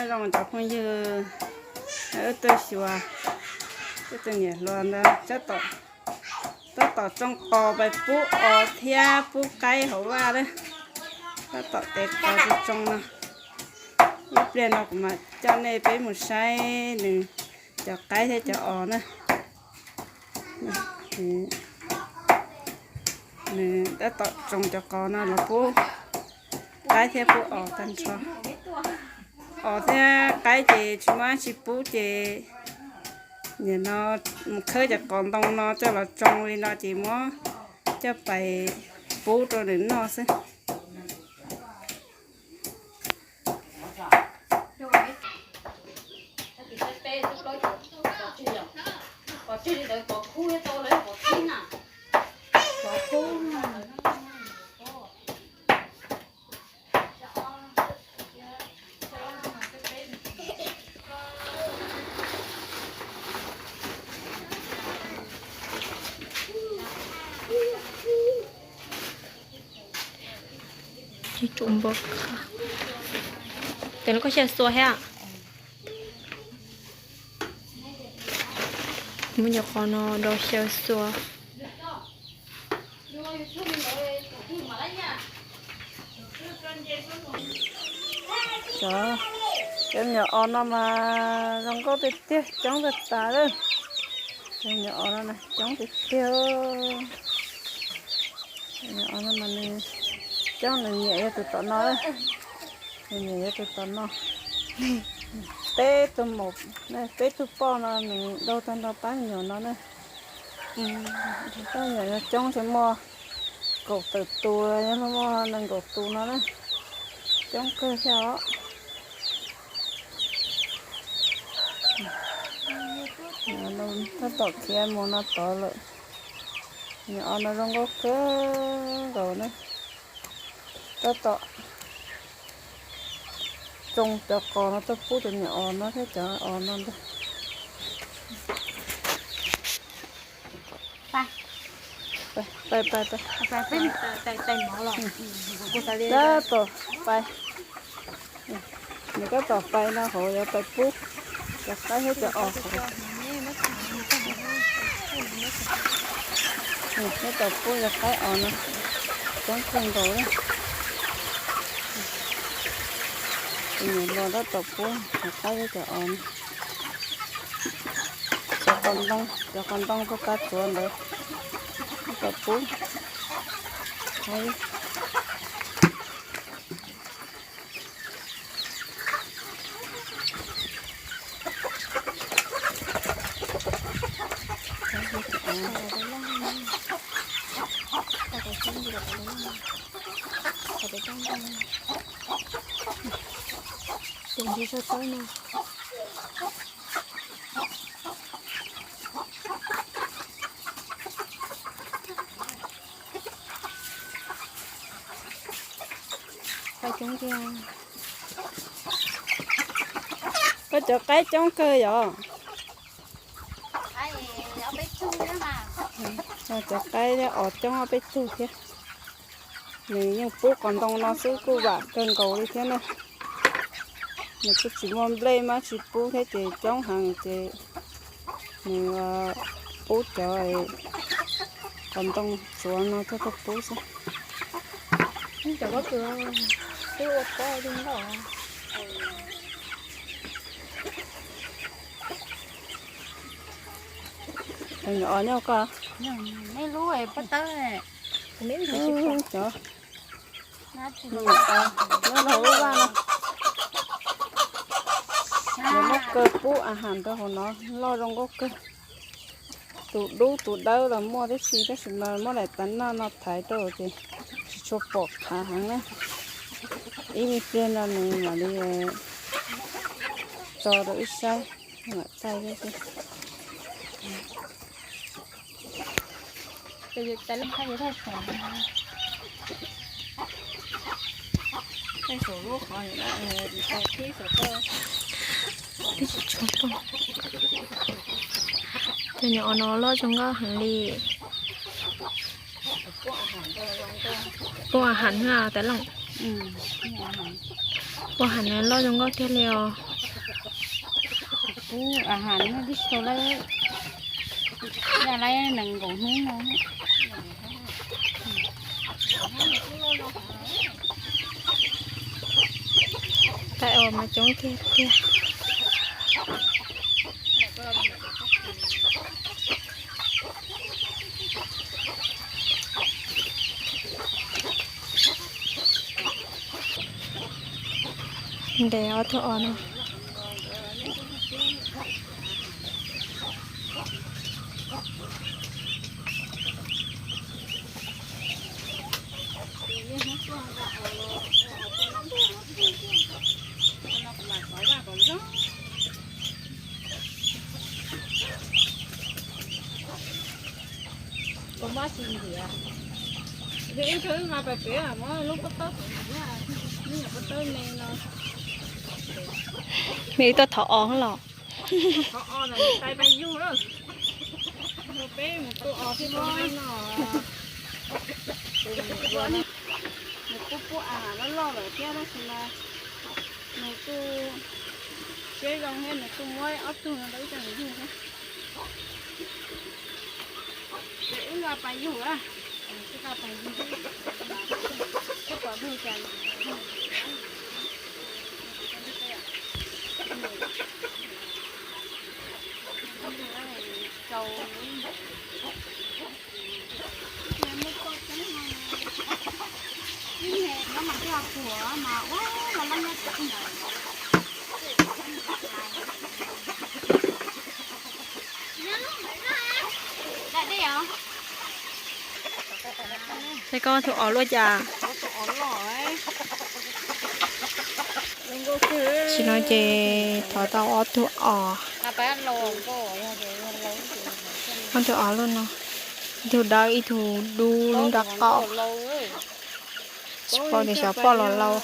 Zoo cov phooj ywg, wb tuaj xyuas wb tus niam hluas ntawd tab tom tsoo qos pais pub os thiab pub qaib hauv vaj na. Tab tom tev qos tsoo tsoo no. Ib pliag no kuv mam coj nej peb mus saib nws cov qaib thiab cov os na. Nws tab tom tsoo cov qos no los pub qaib thiab pub os tag nrho. Os thiab qaib ces tsis muaj dab tsi pub ces nim no mus khawb cov qos ntoo no coj los tsoo li no ces muab coj pais pub rau nws noj xwb. Tes no koj xyaw xua thiab. Muab cov qos no rau xyaw xua. Cov, cov nyuam os no mas zoo nkauj tiag tiag, coob tag tas lawm. Cov nyuam os no coob tiag tiag. Nyuam os no mas nws coob, nws niam yog tus tom no, nws niam yog tus tom no. Peb tug maum, peb tug poj no nws dau tag nrho pab nyuam no na. Pab nyuam no coob, tseem muaj kaum tawm tus, muaj nees nkaum tus no na. Coob kawg thiab os. Tab tom khiav mus no tod lawm. Nyuam os no zoo nkauj kawg nkaus na. Tab tom tsoo cov qos no tuaj pub cov nyuam os no thiab cov os no ntag. Pais, pais, pais. Tab tom pais. Nws tab tom pais no hauv yuav pais pub cov qaib thiab cov os hauv. Tab tom pub cov qaib os no coob kawg nkaus li. Tus niam hluas tab tom pub cov qaib thiab cov os no. Cov qos ntoo, cov qos ntoo tuaj tab tsuav ntawd tab tom pub. Tus ntsis tsau tsawb no. Qaib coob tiag. Koj cov qaib coob kawg yom? Cov qaib thiab os coob ob peb tug thiab. Nws yeej pub qos ntoo no xwb kuj vam kawg nkaus li thiab na. Nws kuj tsis muaj nplej mab tsis pub thiab ces coob heev ces nws pub cov qos ntoo tsuav no thiaj tuaj pub xwb. Cov nyuam os nyob koj. Cov nyuam os nyob rau hauv lub vaj no. Nws muab kaw pub a has rau hauv no loj zoo nkauj kawg. Tus dub tus dawb los muaj tib si tab sis mas muab daim tav noj no thaiv rau ces tsis tshua pom qhav heev na. Ib me pliag no nws mam li tso rau wb saib, mam thaij thiab xwb. Cov nyuam os no loj zoo nkauj heev li. Pub a has na Tais Looj. Pub a has no loj zoo nkauj tiag li os. Ub, a has noj twb tsis tau laib, yaj laib nees nkaum hnub no. Qaib os mas coob tiag tiag. Ntes ob tug os no. Me wb tuaj thov os los? Nws pub pub a loj loj lawm thiab tab sis mas nws kuj siab zoo thiab nws kuj muab ob tug no rau ib co nws yug thiab. Ces wb nqa pais yug a, wb nqa pais yug, wb pom dug cas yug. Peb koj tug os luaj cas? Tsis no ces thov tau ob tug os. Ob tug os luaj no, ib tug dawb ib tug dub lub nrab qaum. Tsis paub tias xyov poj los lau.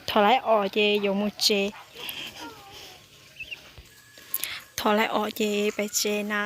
Thov lawv os ces yuav mus tsev. Thov lawv os ces pais tsev na.